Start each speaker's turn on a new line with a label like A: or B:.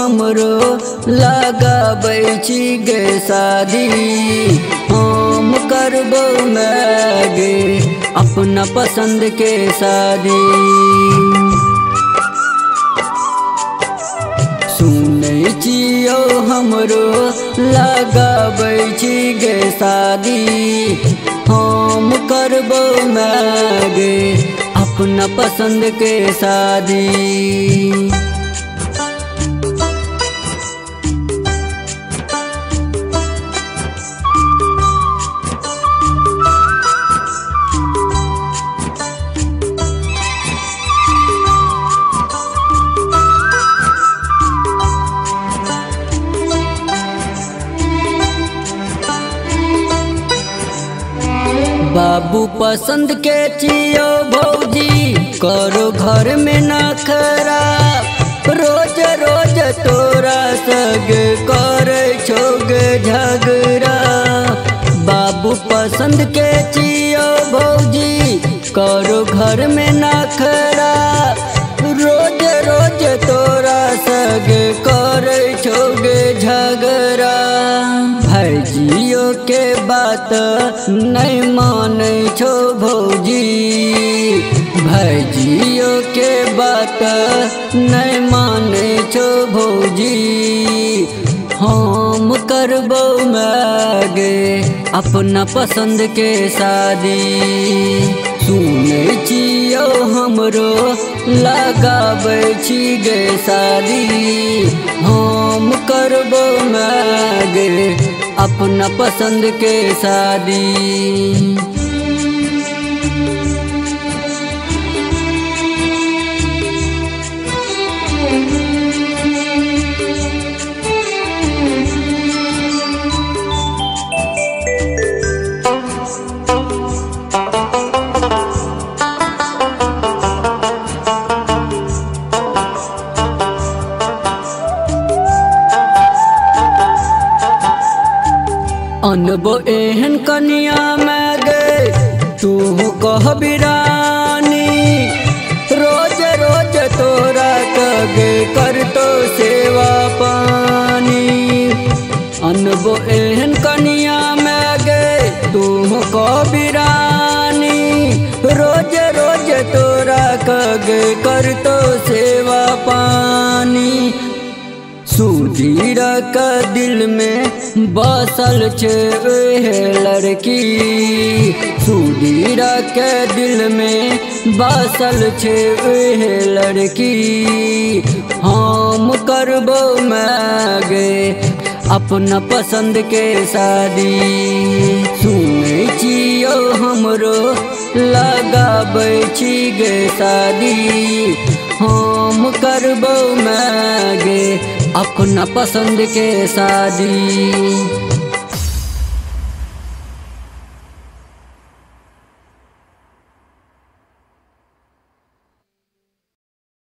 A: हमरो लगाबै छी गे शादी, हम करबो मैं गे अपना पसंद के शादी। सुनै छियौ हमरो लगाबै छी गे शादी, हम करबो मैं गे अपना पसंद के शादी। बाबू पसंद के छियौ भौजी करो घर में नखरा, रोज रोज तोरा संग करे छौ गे झगड़ा। बाबू पसंद के छियौ भौजी करो घर में नखरा, रोज रोज तोरा संग करे छौ गे झगड़ा। भाईजियो के बात नहीं मानै छौ भौजी, भाईजियो के बात नहीं मानै छौ भौजी, हम करबो मैं गे अपना पसंद के शादी। सुनै छियौ हमरो लगाबै छी गे शादी, हम करबो मैं गे अपना पसंद के शादी। अनबो एहन कनिया मैं गे तू कहबी रानी, रोज रोज तोरा कगे करतो सेवा पानी। अनबो एहन कनिया मैं गे तू कहबी रानी, रोज रोज तोरा कगे करतो सेवा पानी। सुधीर के दिल में बसल छे ओहे लड़की, सुधीर के दिल में बसल छे ओहे लड़की, हम करबो मैं गे अपना पसंद के शादी। सुनै छियौ हमरो लगाबै छी गे शादी, हम करबो मैं गे अपना पसंद के शादी।